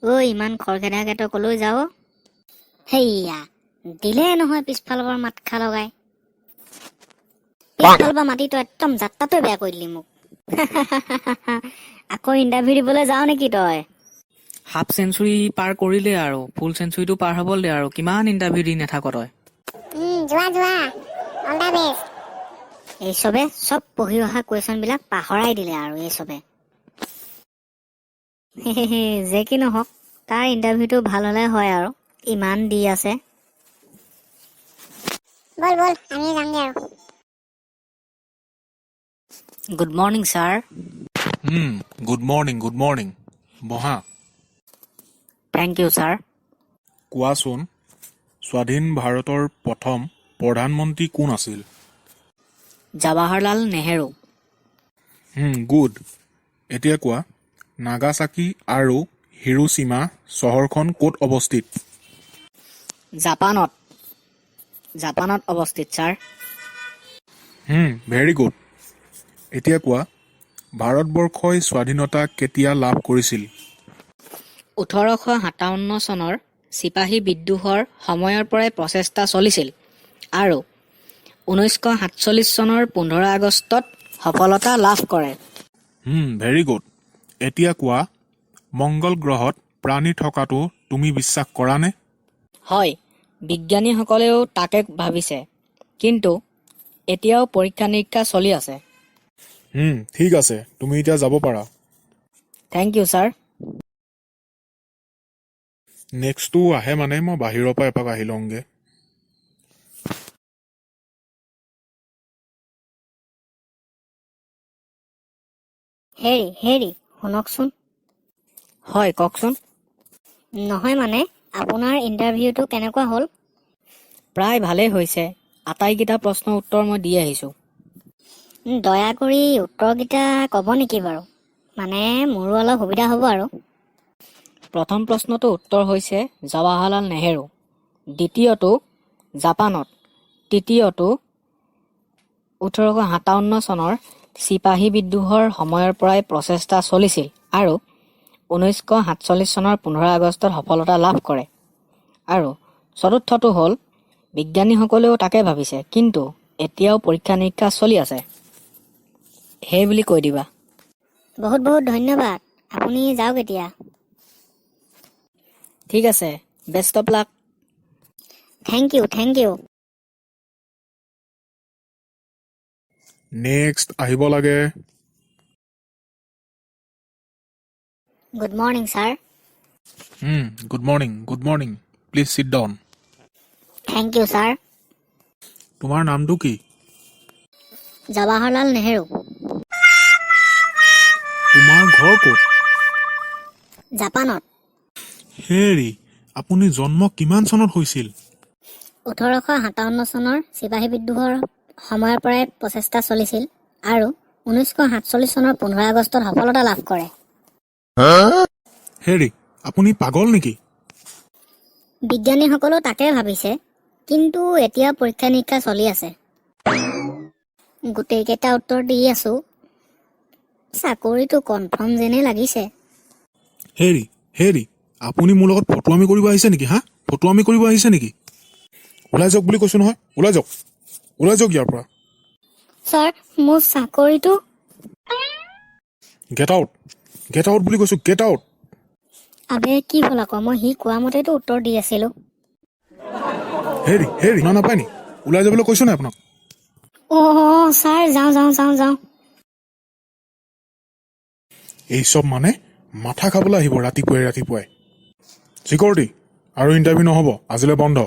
ঐ, ইমান খৰখেদাকে তই কলৈ যাৱ? সেইয়া দিলে নহয় পিছফালৰ পৰা মাতষাৰ লগাই। পিছফালৰ পৰা মাতি তই একদম যাত্ৰাটোৱে বেয়া কৰি দিলি মোক। আকৌ ইণ্টাৰভিউ দিবলৈ যাৱ নেকি তই? হাফ চেঞ্চুৰী পাৰ কৰিলে আৰু ফুল চেঞ্চুৰীটো পাৰ হ'বলৈ দে আৰু কিমান ইণ্টাৰভিউ দি নাথাক তই। যোৱা যোৱা, অল the best. এই চবে চব পঢ়ি অহা কুৱেশ্যনবিলাক পাহৰাই দিলে আৰু এই চবে। যে কি নহওক, তাৰ ইণ্টাৰভিউটো ভাল হ'লে হয় আৰু, ইমান দি আছে। ব'ল ব'ল, আমিও যামগে আৰু। Good morning sir. Good morning, good morning. বহা। Thank you sir. কোৱাচোন, স্বাধীন ভাৰতৰ প্ৰথম প্ৰধানমন্ত্ৰী কোন আছিল? জৱাহৰলাল নেহেৰু। গুড। এতিয়া কোৱা, নাগাচাকি আৰু হিৰোচিমা চহৰখন ক'ত অৱস্থিত? জাপানত। জাপানত অৱস্থিত ছাৰ। Very good. এতিয়া কোৱা, ভাৰতবৰ্ষই স্বাধীনতা কেতিয়া লাভ কৰিছিল? 1857 চনৰ চিপাহী বিদ্ৰোহৰ সময়ৰ পৰাই প্ৰচেষ্টা চলিছিল আৰু 1947 চনৰ 15 আগষ্টত সফলতা লাভ কৰে। Very good. এতিয়া কোৱা, মংগল গ্ৰহত প্ৰাণী থকাটো তুমি বিশ্বাস কৰানে? হয়, বিজ্ঞানীসকলেও তাকে ভাবিছে, কিন্তু এতিয়াও পৰীক্ষা নিৰীক্ষা চলি আছে। ঠিক আছে, তুমি এতিয়া যাব পাৰা। Thank you sir. নেক্সটটো আহে মানে মই বাহিৰৰ পৰা এপাক আহি লওঁগৈ। হেৰি হেৰি, শুনকচোন। হয়, কওকচোন। নহয় মানে, আপোনাৰ ইণ্টাৰভিউটো কেনেকুৱা হ'ল? প্ৰায় ভালেই হৈছে। আটাইকেইটা প্ৰশ্নৰ উত্তৰ মই দি আহিছোঁ। দয়া কৰি উত্তৰকেইটা ক'ব নেকি বাৰু? মানে মোৰো অলপ সুবিধা হ'ব আৰু। প্ৰথম প্ৰশ্নটোৰ উত্তৰ হৈছে জৱাহৰলাল নেহেৰু, দ্বিতীয়টো জাপানত, তৃতীয়টো 1857 চনৰ চিপাহী বিদ্ৰোহৰ সময়ৰ পৰাই প্ৰচেষ্টা চলিছিল আৰু 1947 চনৰ 15 আগষ্টত সফলতা লাভ কৰে, আৰু চতুৰ্থটো হ'ল বিজ্ঞানীসকলেও তাকে ভাবিছে, কিন্তু এতিয়াও পৰীক্ষা নিৰীক্ষা চলি আছে। সেই বুলি কৈ দিবা। বহুত বহুত ধন্যবাদ, আপুনি যাওক এতিয়া। ঠিক আছে, best of luck. Thank you, thank you. Next আহিব লাগে। Good morning sir. Good morning, good morning. Please sit down. Thank you sir. তোমাৰ নামটো কি? জৱাহৰলাল নেহেৰু। তোমাৰ ঘৰ ক'ত? জাপানত। হেৰি, আপুনি জন্ম কিমান চনত হৈছিল? 1857 চনৰ চিপাহী বিদ্ৰোহৰ সময়ৰ পৰাই প্ৰচেষ্টা চলিছিল আৰু 1947 চনৰ 15 আগষ্টত সফলতা লাভ কৰে। হেৰি, আপুনি পাগল নেকি? বিজ্ঞানীসকলেও তাকে ভাবিছে, কিন্তু এতিয়া পৰীক্ষা নিৰীক্ষা চলি আছে। গোটেইকেইটা উত্তৰ দি আছো, চাকৰিটো কনফাৰ্ম যেনেই লাগিছে। হেৰি হেৰি, আপুনি মোৰ লগত ফটুৱামি কৰিব আহিছে নেকি? হা, ফটুৱামি কৰিব আহিছে নেকি? ওলাই যাওক বুলি কৈছো নহয়, ওলাই যাওক, ওলাই যাওক ইয়াৰ পৰা। ছাৰ, মোৰ চাকৰিটো। গেট আউট, গেট আউট বুলি কৈছো, গেট আউট। আবে কি হ'ল আকৌ? মই সি কোৱা মতেতো উত্তৰ দি আছিলো। হেৰি হেৰি, শুনা নাপায় নি? ওলাই যাবলৈ কৈছো নাই আপোনাক? অঁ ছাৰ, যাওঁ যাওঁ যাওঁ যাওঁ। এই চব মানে মাথা খাবলৈ আহিব ৰাতিপুৱাই ৰাতিপুৱাই। চিকিউৰিটি, আৰু ইণ্টাৰভিউ নহ'ব, আজিলৈ বন্ধ।